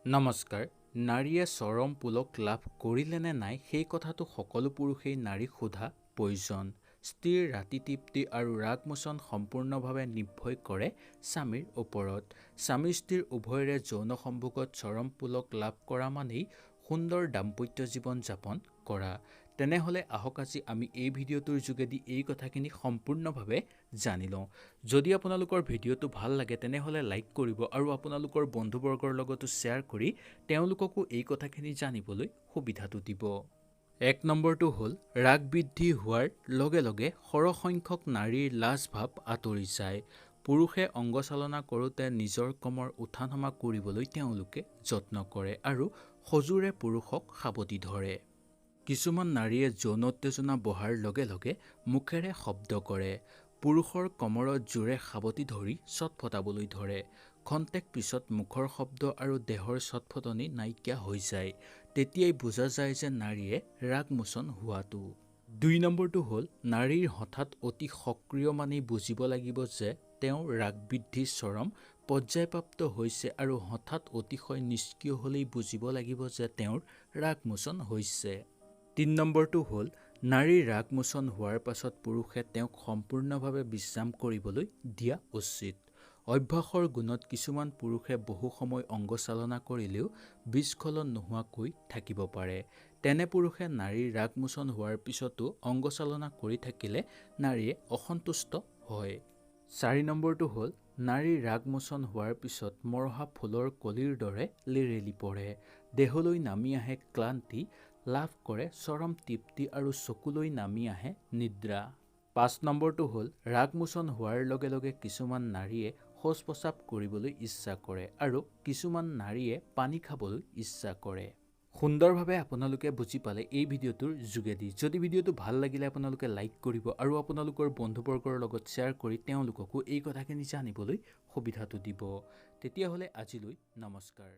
নমস্কাৰ। নাৰীয়ে চৰম পুলক লাভ কৰিলে নে নাই, সেই কথাটো সকলো পুৰুষেই নাৰীক সোধা প্ৰয়োজন। স্ত্ৰীৰ ৰাতি তৃপ্তি আৰু ৰাগমোচন সম্পূৰ্ণভাৱে নিৰ্ভৰ কৰে স্বামীৰ ওপৰত। স্বামী স্ত্ৰীৰ উভয়ৰে যৌন সম্ভোগত চৰম পুলক লাভ কৰা মানেই সুন্দৰ দাম্পত্য জীৱন যাপন কৰা। তেনেহ'লে আহক, আজি আমি এই ভিডিঅ'টোৰ যোগেদি এই কথাখিনি সম্পূৰ্ণভাৱে জানি লওঁ। যদি আপোনালোকৰ ভিডিঅ'টো ভাল লাগে, তেনেহ'লে লাইক কৰিব আৰু আপোনালোকৰ বন্ধুবৰ্গৰ লগতো শ্বেয়াৰ কৰি তেওঁলোককো এই কথাখিনি জানিবলৈ সুবিধাটো দিব। 1 নম্বৰটো হ'ল, ৰাগ বৃদ্ধি হোৱাৰ লগে লগে সৰহসংখ্যক নাৰীৰ লাজ ভাৱ আঁতৰি যায়। পুৰুষে অংগচালনা কৰোঁতে নিজৰ কমৰ উঠা নমা কৰিবলৈ তেওঁলোকে যত্ন কৰে আৰু সজোৰে পুৰুষক সাৱটি ধৰে। কিছুমান নাৰীয়ে যৌন উত্তেজনা বঢ়াৰ লগে লগে মুখেৰে শব্দ কৰে, পুৰুষৰ কমৰত জোৰে সাৱটি ধৰি ছটফটাবলৈ ধৰে। খন্তেক পিছত মুখৰ শব্দ আৰু দেহৰ ছটফটনি নাইকিয়া হৈ যায়। তেতিয়াই বুজা যায় যে নাৰীয়ে ৰাগমোচন হোৱাটো। 2 নম্বৰটো হ'ল, নাৰীৰ হঠাৎ অতি সক্ৰিয় মানেই বুজিব লাগিব যে তেওঁৰ ৰাগবৃদ্ধি চৰম পৰ্যায়প্ৰাপ্ত হৈছে আৰু হঠাৎ অতিশয় নিষ্ক্ৰিয় হ'লেই বুজিব লাগিব যে তেওঁৰ ৰাগমোচন হৈছে। 3 নম্বৰটো হ'ল, নাৰীৰ ৰাগমোচন হোৱাৰ পাছত পুৰুষে তেওঁক সম্পূৰ্ণভাৱে বিশ্ৰাম কৰিবলৈ দিয়া উচিত। অভ্যাসৰ গুণত কিছুমান পুৰুষে বহু সময় অংগচালনা কৰিলেও বিস্খলন নোহোৱাকৈ থাকিব পাৰে। তেনে পুৰুষে নাৰীৰ ৰাগমোচন হোৱাৰ পিছতো অংগচালনা কৰি থাকিলে নাৰীয়ে অসন্তুষ্ট হয়। 4 নম্বৰটো হ'ল, নাৰীৰ ৰাগমোচন হোৱাৰ পিছত মৰহা ফুলৰ কলিৰ দৰে লেৰেলি পৰে, দেহলৈ নামি আহে ক্লান্তি, লাভ কৰে চৰম তৃপ্তি আৰু চকুলৈ নামি আহে নিদ্ৰা। 5 নম্বৰটো হ'ল, ৰাগমোচন হোৱাৰ লগে লগে কিছুমান নাৰীয়ে শৌচ প্ৰস্ৰাৱ কৰিবলৈ ইচ্ছা কৰে আৰু কিছুমান নাৰীয়ে পানী খাবলৈ ইচ্ছা কৰে। সুন্দৰভাৱে আপোনালোকে বুজি পালে এই ভিডিঅ'টোৰ যোগেদি। যদি ভিডিঅ'টো ভাল লাগিলে, আপোনালোকে লাইক কৰিব আৰু আপোনালোকৰ বন্ধুবৰ্গৰ লগত শ্বেয়াৰ কৰি তেওঁলোককো এই কথাখিনি জানিবলৈ সুবিধাটো দিব। তেতিয়াহ'লে আজিলৈ নমস্কাৰ।